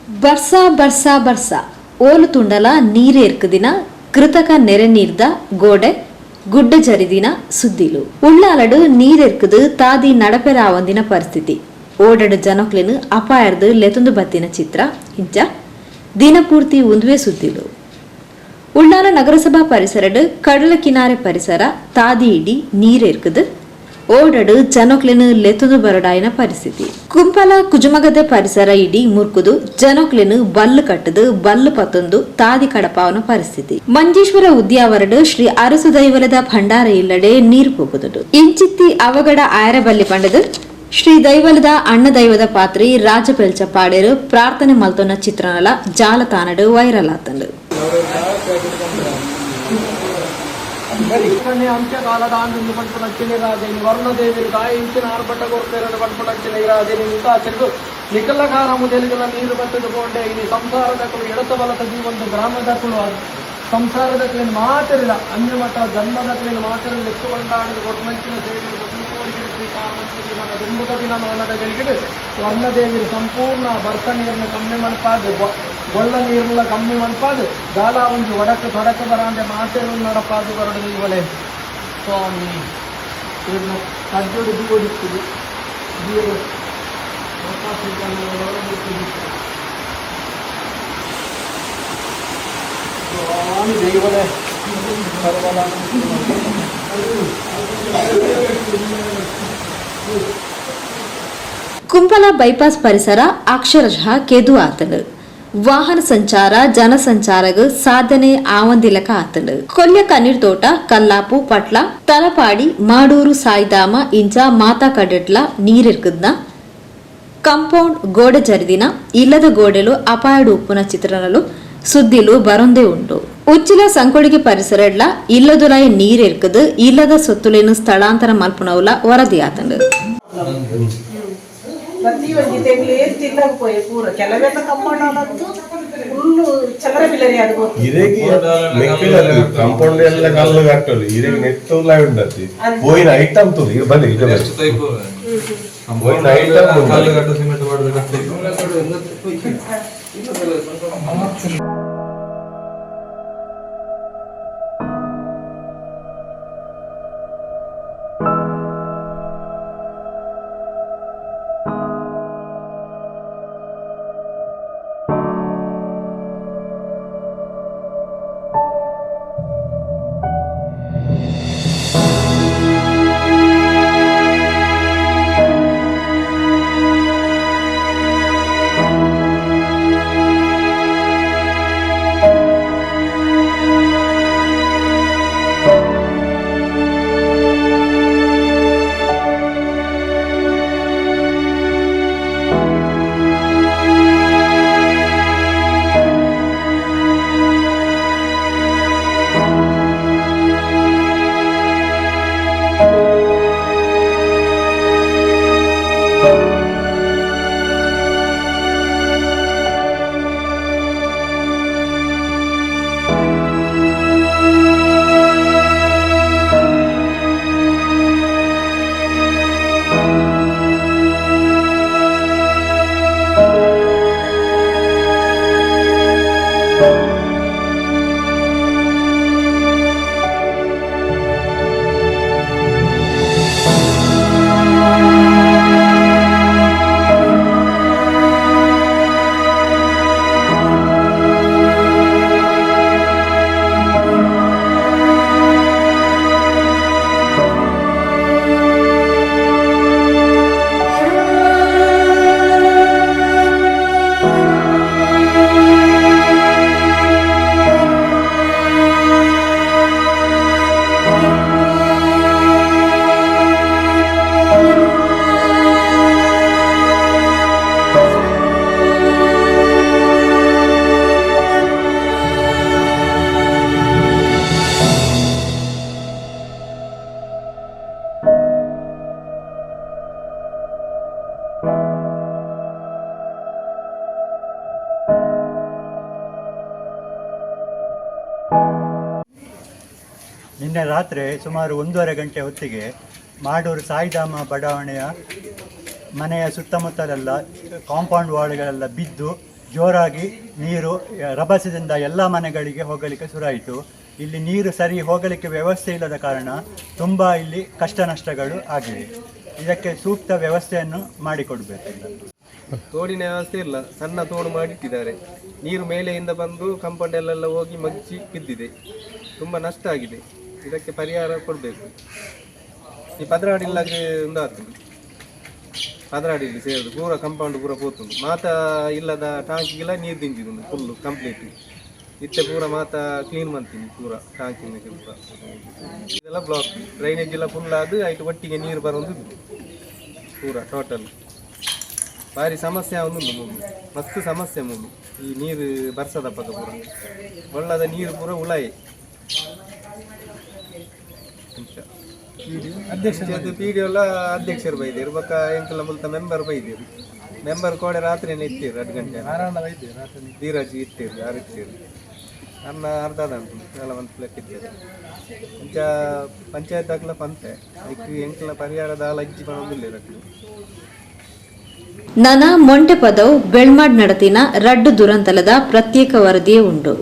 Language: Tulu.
ಬರ್ಸಾ ಬರ್ಸಾ ಬರ್ಸಾ ಓಲು ತುಂಡಲ ನೀರೇರ್ಕುದಿನ ಕೃತಕ ನೆರೆ ನೀರ್ದ ಗೋಡೆ ಗುಡ್ಡ ಜರಿದಿನ ಸುದ್ದಿಲು. ಉಳ್ಳಾಲಡು ನೀರೆರ್ಕುದು ತಾದಿ ನಡಪೆರಾವಂದಿನ ಪರಿಸ್ಥಿತಿ. ಓಡಡು ಜನಕ್ಲೆನ್ ಅಪಾಯರ್ದ್ ಲೆತೊಂದು ಬತ್ತಿನ ಚಿತ್ರ ಇಂಚ ದಿನಪೂರ್ತಿ ಉಂದುವೆ ಸುದ್ದಿಲು. ಉಳ್ಳಾಲ ನಗರಸಭಾ ಪರಿಸರಡ್ ಕಡಲ ಕಿನಾರೆ ಪರಿಸರ ತಾದಿ ಇಡಿ ನೀರೇರ್ಕುದು ಓಡಡು ಜನಕ್ಲೆನ್ ಲೆತೊಂದು ಬರಡಾಯಿನ ಪರಿಸ್ಥಿತಿ. ಕುಂಪಲ ಕುಜುಮಗದ ಪರಿಸರ ಇಡಿ ಮುರ್ಕುದು ಜನಕ್ಲೆನ್ ಬಲ್ಲು ಕಟ್ಟದು ಬಲ್ಲು ಪತ್ತೊಂದು ತಾದಿ ಕಡಪಾವನ ಪರಿಸ್ಥಿತಿ. ಮಂಜೇಶ್ವರ ಉದ್ಯಾವರಡು ಶ್ರೀ ಅರಸು ದೈವಲದ ಭಂಡಾರ ಇಲ್ಲಡೆ ನೀರು ಪೋಗುದುಂಡು. ಇಂಚಿತ್ತಿ ಅವಗಡ ಆಯರಬಲ್ಲಿ ಪಂಡದು ಶ್ರೀ ದೈವಲದ ಅಣ್ಣ ದೈವದ ಪಾತ್ರಿ ರಾಜಪೆಲ್ಚ ಪಾಡೇರು ಪ್ರಾರ್ಥನೆ ಮಲ್ತೊನ್ನ ಚಿತ್ರನಲ ಜಾಲತಾಣಡು ವೈರಲ್ ಆತಂಡು. ಸಂಸಾರದಕ್ಲೇನು ಮಾತಿರಲಿಲ್ಲ, ಅನ್ಯಮಠ ಜನ್ಮದಕ್ಲೇನು ಮಾತಿರಲಿಲ್ಲ. ಲೆಕ್ಕುಕೊಂಡಾಡಿದ ಕೊಟ್ಟಮಂಚಿನ ಸೇವೆ ದುಂಬುದ ದಿನ ಮಾನದಗಳಿಗೆ ವರ್ಣದೇವಿರು ಸಂಪೂರ್ಣ ಬರ್ಸ ನೀರನ್ನು ಕಮ್ಮಿ ಮಲ್ಪಾದು, ಗೊಳ್ಳ ನೀರನ್ನ ಕಮ್ಮಿ ಮಲ್ಪಾದು, ದಾಲ ಒಂದು ಒಡಕ ತೊಡಕ ಬರಾಂದೆ ಮಾತೆರು ನಡಪಾದು ಬರಡು ಇವಳೆ ಸ್ವಾಮಿ. ಇವ್ರನ್ನ ಕಡ್ಡೋಡು ದೂಡಿస్తుంది ನೀರು. ಸ್ವಾಮಿ ದೇವರೇ ಸರ್ವಲ. ಕುಂಪಲ ಬೈಪಾಸ್ ಪರಿಸರ ಅಕ್ಷರಶಃ ಕೆದು ಆತಂಡು. ವಾಹನ ಸಂಚಾರ ಜನಸಂಚಾರಗ ಸಾಧನೆ ಆವಂದಿಲಕ ಆತಂಡು. ಕೊಲ್ಯ ಕಣ್ಣೀರ್ ತೋಟ, ಕಲ್ಲಾಪು, ಪಟ್ಲ, ತಲಪಾಡಿ, ಮಾಡೂರು, ಸಾಯಿಧಾಮ ಇಂಚ ಮಾತಾ ಕಡೆಟ್ಲ ನೀರಿರ್ಕದ್ನ ಕಾಂಪೌಂಡ್ ಗೋಡೆ ಜರಿದಿನ ಇಲ್ಲದ ಗೋಡೆಲು ಅಪಾಯಡು ಉಪ್ಪುನ ಚಿತ್ರಣಲು ಸುದ್ದಿಲು ಬರೊಂದೇ ಉಂಟು. ಉಚ್ಚಿಲ ಸಂಕೊಳಿಗೆ ಪರಿಸರಡ್ಲ ಇಲ್ಲದುಲಾಯಿ ನೀರಿರ್ಕದು ಇಲ್ಲದ ಸೊತ್ತುಲೇನು ಸ್ಥಳಾಂತರ ಮಲ್ಪುನವುಲ ವರದಿ ಆತಂಡು. ಕಾಂಪೌಂಡ್ ಎಲ್ಲ ಕಲ್ಲು ಕಟ್ಟಲು ಇರೆಗೆ ನೆತ್ತುಲ ಉಂಡತಿ ಪೋಯಿನ ಐಟಮ್ ತುದು ಇದು ಬನ್ನಿ ಇದು ಬನ್ನಿ ಪೋಯಿನ ಐಟಮ್ ಕಲ್ಲು ಕಟ್ಟು ಸಿಮೆಂಟ್ ಮಾಡಿದ್ರೆ. ನಿನ್ನೆ ರಾತ್ರಿ ಸುಮಾರು 1.5 ಗಂಟೆ ಹೊತ್ತಿಗೆ ಮಾಡೂರು ಸಾಯಿಧಾಮ ಬಡಾವಣೆಯ ಮನೆಯ ಸುತ್ತಮುತ್ತಲೆಲ್ಲ ಕಾಂಪೌಂಡ್ ವಾಲ್ಗಳೆಲ್ಲ ಬಿದ್ದು ಜೋರಾಗಿ ನೀರು ರಭಸದಿಂದ ಎಲ್ಲ ಮನೆಗಳಿಗೆ ಹೋಗಲಿಕ್ಕೆ ಶುರುವಾಯಿತು. ಇಲ್ಲಿ ನೀರು ಸರಿ ಹೋಗಲಿಕ್ಕೆ ವ್ಯವಸ್ಥೆ ಇಲ್ಲದ ಕಾರಣ ತುಂಬ ಇಲ್ಲಿ ಕಷ್ಟ ನಷ್ಟಗಳು ಆಗಿವೆ. ಇದಕ್ಕೆ ಸೂಕ್ತ ವ್ಯವಸ್ಥೆಯನ್ನು ಮಾಡಿಕೊಡಬೇಕು. ತೋಡಿನ ವ್ಯವಸ್ಥೆ ಇಲ್ಲ. ಸಣ್ಣ ತೋಡು ಮಾಡಿಟ್ಟಿದ್ದಾರೆ. ನೀರು ಮೇಲೆಯಿಂದ ಬಂದು ಕಾಂಪೌಂಡಲ್ಲೆಲ್ಲ ಹೋಗಿ ಮಗ್ಚಿ ಬಿದ್ದಿದೆ. ತುಂಬ ನಷ್ಟ ಆಗಿದೆ. ಇದಕ್ಕೆ ಪರಿಹಾರ ಕೊಡಬೇಕು. ಈ ಪದರಾಡಿಲ್ಲಾಗೆ ಒಂದು ಆಗ್ತದೆ. ಪದರಾಡಿಲ್ಲಿ ಸೇರಿದು ಪೂರ ಕಂಪೌಂಡ್ ಪೂರ ಪೋತುಂಡು. ಮಾತ ಇಲ್ಲದ ಟಾಂಕಿಗೆಲ್ಲ ನೀರು ದಿಂಜಿದುಂಡು ಫುಲ್ಲು ಕಂಪ್ಲೀಟ್. ಇತ್ತೆ ಪೂರ ಮಾತ ಕ್ಲೀನ್ ಮಾಡ್ತೀನಿ ಪೂರ ಟಾಂಕಿನ ಪೂರ. ಇದೆಲ್ಲ ಬ್ಲಾಕ್, ಡ್ರೈನೇಜ್ ಎಲ್ಲ ಫುಲ್ ಆದ ಐಟ್ ಒಟ್ಟಿಗೆ ನೀರು ಬರೋದು ಪೂರ ಟೋಟಲ್. ಭಾರಿ ಸಮಸ್ಯೆ ಆವೊಂದುಂಡು ಮೂಲು, ಮಸ್ತ್ ಸಮಸ್ಯೆ ಮೂಲು. ಈ ನೀರು ಬರ್ಸದಪ್ಪಗ ಪೂರ ಒಳ್ಳದ ನೀರು ಪೂರ ಉಳಾಯಿ. ಪಿ ಡಿ ಎಲ್ಲ ಅಧ್ಯಕ್ಷರು ಬೈದೇರು, ಬೊಕ್ಕ ಎಂಕಲ ಮುಲ್ತ ಮೆಂಬರ್ ಬೈದೇರು. ಮೆಂಬರ್ ಕೋಡೆ ರಾತ್ರಿ ಇತ್ತೀರು 2 ಗಂಟೆ. ಧೀರಾಜ್ ಇತ್ತೀರು, ಯಾರು ಇತ್ತೀರು, ಅನ್ನ ಅರ್ಧ ಉಂಟು ಎಲ್ಲ ಒಂದು ಪ್ಲೇಟ್ ಇತ್ತೀರು. ಅಂಚ ಪಂಚಾಯತ್ ಹಾಕ್ಲ ಪಂತೆ ಐಕ್ ಎಂಕಲ ಪರಿಹಾರ ದಾಲ ಅಜ್ಜಿ ಪನೊಂದಿಲ್ಲ ರಕ್ಲು. ನನ ಮೊಂಟೆ ಪದವು ಬೆಳ್ಮಾಡ್ ನಡತಿನ ರಡ್ಡು ದುರಂತಲದ ಪ್ರತ್ಯೇಕ ವರದಿಯೇ ಉಂಡು.